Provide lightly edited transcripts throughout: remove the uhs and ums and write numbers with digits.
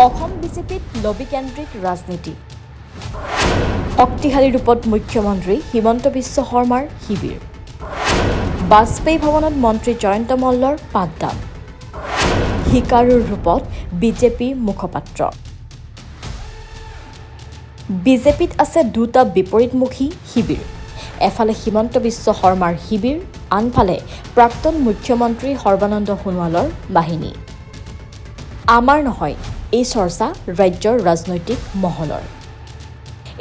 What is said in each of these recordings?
অসম বিজেপিত লবীকেন্দ্ৰিক ৰাজনীতি। শক্তিশালী ৰূপত মুখ্যমন্ত্ৰী হিমন্ত বিশ্ব শৰ্মাৰ শিবিৰ। বাজপেয়ী ভৱনত মন্ত্ৰী জয়ন্ত মল্লৰ পাঠদান। শিকাৰুৰ ৰূপত বিজেপি মুখপাত্ৰ। বিজেপিত আছে দুটা বিপৰীতমুখী শিবিৰ। এফালে হিমন্ত বিশ্ব শৰ্মাৰ শিবিৰ, আনফালে প্ৰাক্তন মুখ্যমন্ত্ৰী সৰ্বানন্দ সোণোৱালৰ বাহিনী। আমাৰ নহয়, এই চৰ্চা ৰাজ্যৰ ৰাজনৈতিক মহলৰ।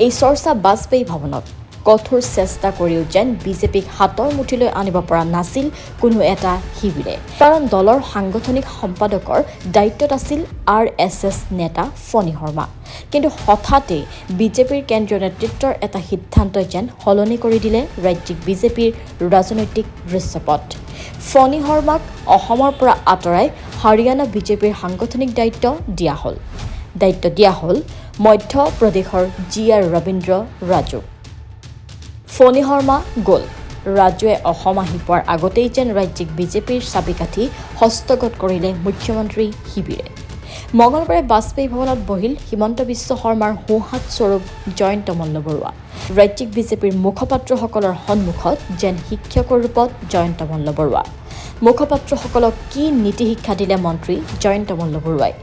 এই চৰ্চা বাজপেয়ী ভৱনত। কঠোৰ চেষ্টা কৰিও যেন বিজেপিক হাতৰ মুঠিলৈ আনিব পৰা নাছিল কোনো এটা শিবিৰে। কাৰণ দলৰ সাংগঠনিক সম্পাদকৰ দায়িত্বত আছিল আৰএছএছ নেতা ফণী শৰ্মা। কিন্তু হঠাতেই বিজেপিৰ কেন্দ্ৰীয় নেতৃত্বৰ এটা সিদ্ধান্তই যেন সলনি কৰি দিলে ৰাজ্যিক বিজেপিৰ ৰাজনৈতিক দৃশ্যপট। ফণী শৰ্মাক অসমৰ পৰা আঁতৰাই হাৰিয়ানা বিজেপিৰ সাংগঠনিক দায়িত্ব দিয়া হ'ল। দায়িত্ব দিয়া হ'ল মধ্য প্ৰদেশৰ জি আৰ ৰবীন্দ্ৰ ৰাজুক। ফণী শৰ্মা গ'ল, ৰাজুৱে অসম আহি পোৱাৰ আগতেই যেন ৰাজ্যিক বিজেপিৰ চাবিকাঠি হস্তগত কৰিলে মুখ্যমন্ত্ৰী শিবিৰে। মঙলবাৰে বাজপেয়ী ভৱনত বহিল হিমন্ত বিশ্ব শৰ্মাৰ সোঁহাত স্বৰূপ জয়ন্ত মল্ল বৰুৱা। ৰাজ্যিক বিজেপিৰ মুখপাত্ৰসকলৰ সন্মুখত যেন শিক্ষকৰ ৰূপত জয়ন্ত মল্ল বৰুৱা। মুখপাত্ৰসকলক কি নীতি শিক্ষা দিলে মন্ত্ৰী জয়ন্ত মল্ল বৰুৱাই?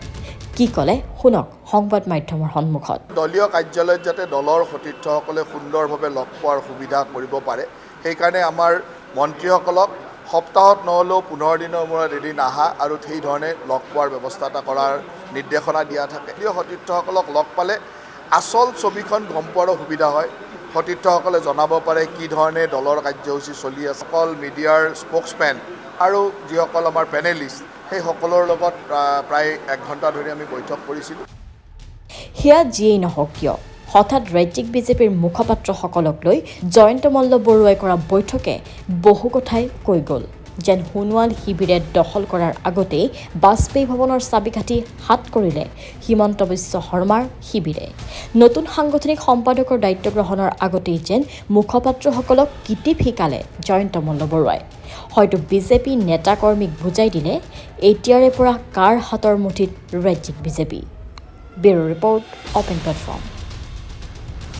কি ক'লে শুনক সংবাদ মাধ্যমৰ সন্মুখত। দলীয় কাৰ্যালয়ত যাতে দলৰ সতীৰ্থসকলে সুন্দৰভাৱে লগ পোৱাৰ সুবিধা কৰিব পাৰে, সেইকাৰণে আমাৰ মন্ত্ৰীসকলক সপ্তাহত নহ'লেও 15 দিনৰ মূৰত এদিন আহা আৰু সেই ধৰণে লগ পোৱাৰ ব্যৱস্থা এটা কৰাৰ নিৰ্দেশনা দিয়া থাকে। দলীয় সতীৰ্থসকলক লগ পালে আচল ছবিখন গম পোৱাৰো সুবিধা হয়। সতীৰ্থসকলে জনাব পাৰে কি ধৰণে দলৰ কাৰ্যসূচী চলি আছে। অকল মিডিয়াৰ স্প'ক্সমেন আৰু যিসকল আমাৰ পেনেলিষ্ট, সেই সকলৰ লগত প্ৰায় এক ঘণ্টা ধৰি আমি বৈঠক কৰিছিলোঁ। সেয়া যিয়েই নহওক কিয়, হঠাৎ ৰাজ্যিক বিজেপিৰ মুখপাত্ৰসকলক লৈ জয়ন্ত মল্ল বৰুৱাই কৰা বৈঠকে বহু কথাই কৈ গ'ল। যেন সোণোৱাল শিবিৰে দখল কৰাৰ আগতেই বাজপেয়ী ভৱনৰ চাবিকাঠি হাত কৰিলে হিমন্ত বিশ্ব শৰ্মাৰ শিবিৰে। নতুন সাংগঠনিক সম্পাদকৰ দায়িত্ব গ্ৰহণৰ আগতেই যেন মুখপাত্ৰসকলক কিটিপ শিকালে জয়ন্ত মল্ল বৰুৱাই। হয়তো বিজেপি নেতাকৰ্মীক বুজাই দিলে এতিয়াৰে পৰা কাৰ হাতৰ মুঠিত ৰাজ্যিক BJP. Bureau report, open platform.